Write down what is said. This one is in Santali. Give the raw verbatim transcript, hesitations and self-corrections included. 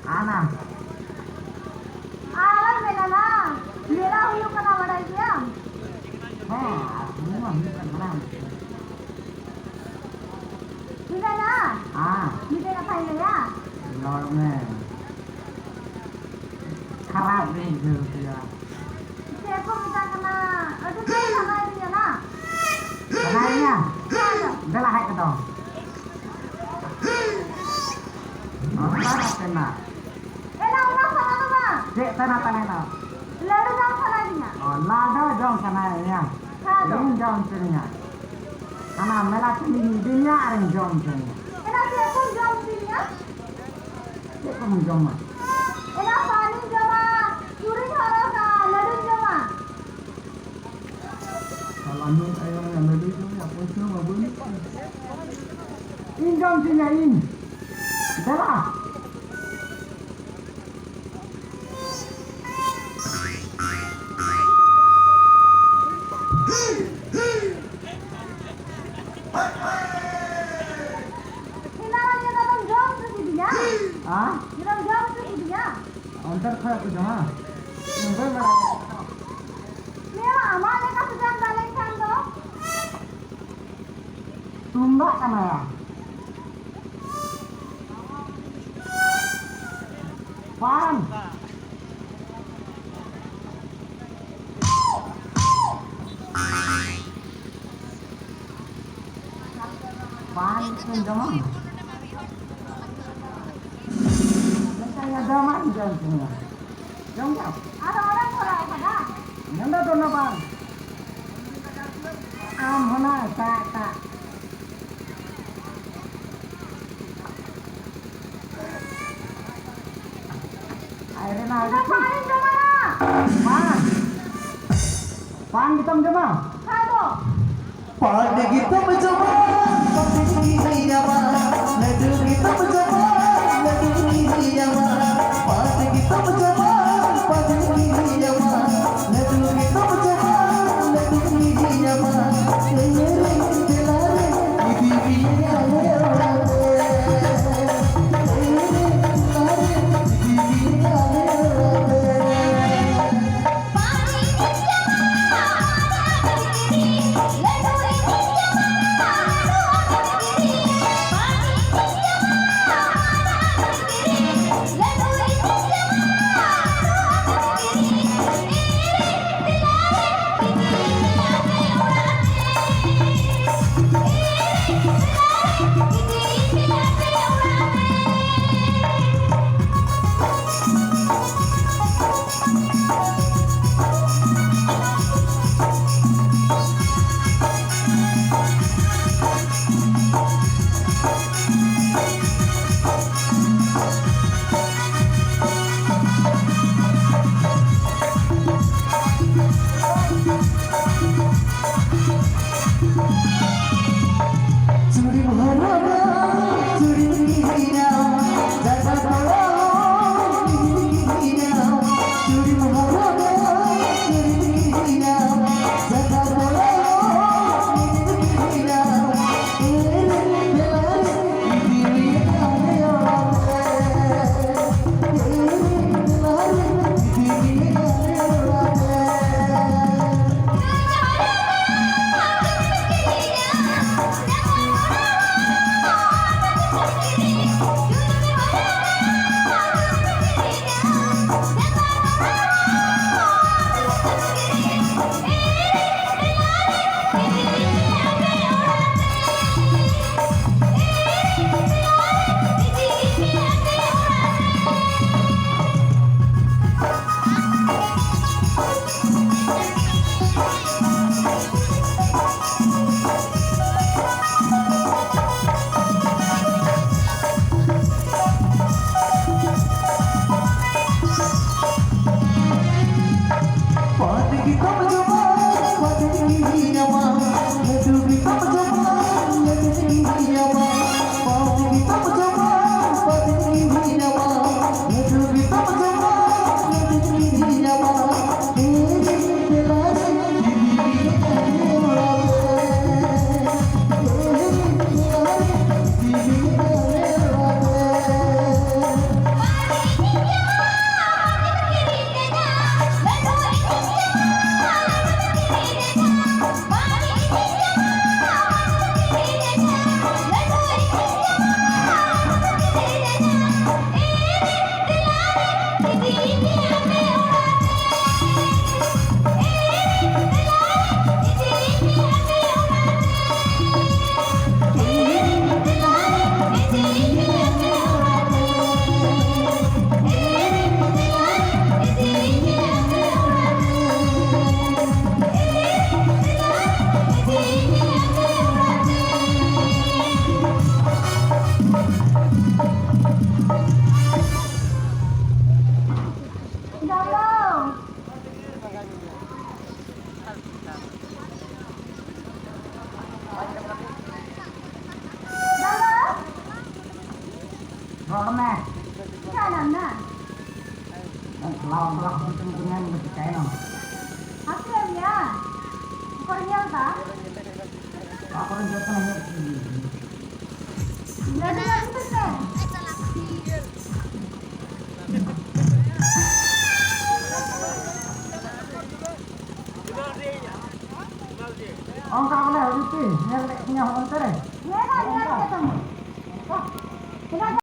ᱟᱱᱟ᱾ ᱟᱨ ᱢᱮᱱᱟᱜᱼᱟ, ᱢᱮᱞᱟ ᱦᱩᱭᱩᱜ ᱠᱟᱱᱟ, ᱵᱟᱰᱟᱭ ᱜᱮᱭᱟᱢ? ᱦᱮᱸ, ᱦᱩᱭᱩᱜ ᱠᱟᱱᱟ᱾ ᱴᱷᱤᱠ ᱜᱮᱭᱟ᱾ ᱦᱮᱸ᱾ ᱢᱤᱫᱴᱮᱡ ᱠᱟᱛᱷᱟᱧ ᱞᱟᱹᱭᱟ᱾ ᱨᱚᱲ ᱢᱮ᱾ ᱠᱷᱟᱨᱟᱯ ᱜᱮ ᱟᱹᱭᱠᱟᱹᱣ ᱠᱮᱫᱟ᱾ ᱪᱮᱫ ᱠᱚ ᱢᱮᱛᱟᱜ ᱠᱟᱱᱟ? ᱟᱹᱰᱤ ᱡᱳᱨ ᱥᱟᱱᱟᱭᱮᱫᱤᱧᱟ ᱱᱟ᱾ ᱥᱟᱱᱟᱭᱮᱫ ᱢᱮᱭᱟ? ᱦᱮᱸ᱾ ᱫᱮᱞᱟ ᱦᱮᱡ ᱠᱚᱫᱚ᱾ ᱱᱚᱝᱠᱟ ᱠᱟᱛᱮ ᱱᱟ᱾ ᱮ ᱱᱟ, ᱚᱱᱟ ᱥᱟᱱᱟ ᱫᱚ ᱵᱟᱝ᱾ ᱪᱮᱫ ᱥᱟᱱᱟ ᱛᱟᱦᱮᱱᱟ? ᱞᱟᱹᱰᱩ ᱡᱚᱢ ᱥᱟᱱᱟᱭᱮᱫᱤᱧᱟ᱾ ᱚ, ᱞᱟᱹᱰᱩ ᱡᱚᱢ ᱥᱟᱱᱟᱭᱮᱫ ᱢᱮᱭᱟ? ᱦᱮᱸ ᱫᱚ᱾ ᱤᱧ ᱡᱚᱢ ᱦᱚᱪᱚ ᱢᱮᱭᱟ᱾ ᱦᱟᱱᱟ ᱢᱮᱞᱟ ᱴᱟᱺᱰᱤᱧ ᱤᱫᱤ ᱢᱮᱭᱟ ᱟᱨᱤᱧ ᱡᱚᱢ ᱦᱚᱪᱚ ᱢᱮᱭᱟ᱾ ᱮ ᱱᱟ, ᱪᱮᱫ ᱠᱚᱢ ᱡᱚᱢ ᱦᱚᱪᱚ ᱢᱮᱭᱟ? ᱪᱮᱫ ᱠᱚᱢ ᱡᱚᱢᱟ? ᱮ ᱱᱟ, ᱯᱟᱱᱤᱧ ᱡᱚᱢᱟ, ᱪᱩᱲᱤᱧ ᱦᱚᱨᱚᱜᱟ, ᱞᱟᱹᱰᱩᱧ ᱡᱚᱢᱟ᱾ ᱥᱟᱞᱟ ᱱᱩᱭ ᱟᱭᱳ ᱨᱮᱱᱟᱜ ᱞᱟᱹᱰᱩᱭ ᱡᱚᱢᱮᱭᱟ, ᱯᱚᱭᱥᱟ ᱢᱟ ᱵᱟᱹᱱᱩᱜ ᱛᱤᱧ᱾ ᱤᱧ ᱡᱚᱢ ᱦᱚᱪᱚᱧᱟ, ᱤᱧ᱾ ᱫᱮᱞᱟ᱾ ᱮᱱᱟᱱ ᱨᱮ ᱡᱚᱢ ᱦᱚᱪᱚ ᱠᱤᱫᱤᱧᱟ᱾ ᱦᱮᱸ? ᱮᱱᱟᱱ ᱡᱚᱢ ᱦᱚᱪᱚ ᱠᱤᱫᱤᱧᱟ᱾ ᱚᱱᱛᱮ ᱨᱮ ᱠᱷᱚᱡ ᱠᱚ ᱡᱚᱢᱟ? ᱤᱧ ᱵᱟᱹᱧ ᱵᱟᱲᱟᱭᱟ᱾ ᱱᱤᱭᱟᱹ ᱢᱟ ᱟᱢᱟᱜ ᱞᱮᱠᱟ ᱥᱮᱴᱮᱨ ᱫᱟᱲᱮᱭᱟᱜ ᱠᱷᱟᱱ ᱫᱚ᱾ ᱛᱩᱢᱫᱟᱜ ᱠᱟᱱᱟ᱾ ᱯᱟᱱ᱾ ᱵᱟᱝ ᱤᱧ ᱡᱚᱢᱟ᱾ ᱢᱤᱫᱴᱟᱝ ᱡᱚᱢᱟᱜ ᱤᱧ ᱡᱚᱢ ᱛᱤᱧᱟ᱾ ᱡᱚᱢ ᱠᱟᱜ ᱟᱢ? ᱟᱨ ᱚᱲᱟᱜ ᱠᱚᱨᱮ ᱟᱠᱟᱫᱟ? ᱱᱚᱰᱮ ᱫᱚ ᱱᱚ ᱵᱟᱝ᱾ ᱟᱢ ᱦᱚᱸ ᱱᱟ ᱮᱴᱟᱜ ᱮᱴᱟᱜ᱾ ᱟᱭ ᱨᱮ ᱱᱟ ᱤᱧ ᱫᱚ ᱯᱟᱱᱤᱧ ᱡᱚᱢᱟ ᱱᱟ᱾ ᱵᱟᱝ᱾ ᱯᱟᱱ ᱜᱮᱛᱚᱢ ᱡᱚᱢᱟ? ᱠᱷᱟᱡ ᱫᱚ᱾ ᱯᱟᱱ ᱜᱮᱛᱚᱢ ᱡᱚᱢᱟ, ᱯᱟᱱ ᱜᱮᱛᱚᱢ ᱡᱚᱢᱟ, ᱞᱟᱹᱰᱩ ᱜᱮᱛᱚᱢ ᱡᱚᱢᱟ, ᱞᱟᱹᱰᱩ ᱜᱮᱛᱚᱢ ᱡᱚᱢᱟ, ᱯᱟᱱ ᱜᱮᱛᱚᱢ ᱡᱚᱢᱟ, ᱯᱟᱱ ᱜᱮᱛᱚᱢ ᱡᱚᱢᱟ, ᱞᱟᱹᱰᱩ ᱜᱮᱛᱚᱢ ᱡᱚᱢᱟ, ᱞᱟᱹᱰᱩ ᱜᱮᱛᱚᱢ ᱡᱚᱢᱟ, ᱤᱧ ᱨᱮ ᱫᱮᱞᱟ ᱨᱮ, ᱤᱫᱤ ᱢᱮᱭᱟ ᱟᱞᱮ ᱚᱲᱟᱜ ᱛᱮ᱾ ᱨᱚᱲ ᱢᱮ᱾ ᱪᱤᱠᱟᱹᱭᱱᱟᱢ ᱱᱟ? ᱮᱠᱞᱟ ᱮᱠᱞᱟ ᱦᱚᱥᱯᱤᱴᱟᱞ ᱠᱚ ᱧᱮᱞ ᱢᱮ, ᱪᱤᱠᱟᱹᱭᱱᱟᱢ? ᱦᱟᱹᱥᱩᱭᱮᱫ ᱢᱮᱭᱟ? ᱚᱠᱚᱭ ᱧᱮᱞ ᱫᱟ? ᱚᱠᱟ ᱠᱚᱨᱮ ᱡᱚᱛᱚᱱ ᱦᱩᱭᱩᱜ ᱠᱟᱱᱟ? ᱞᱟᱹᱰᱩ ᱟᱹᱜᱩ ᱯᱮᱥᱮ᱾ ᱚᱱᱠᱟ ᱵᱚᱞᱮ ᱦᱩᱭᱩᱜ ᱠᱤ? ᱧᱮᱞ ᱞᱮᱫ ᱛᱤᱧᱟ ᱦᱚᱸ ᱚᱱᱛᱮ ᱨᱮ᱾ ᱧᱮᱞᱟ, ᱧᱮᱞ ᱠᱮᱫᱟᱢ᱾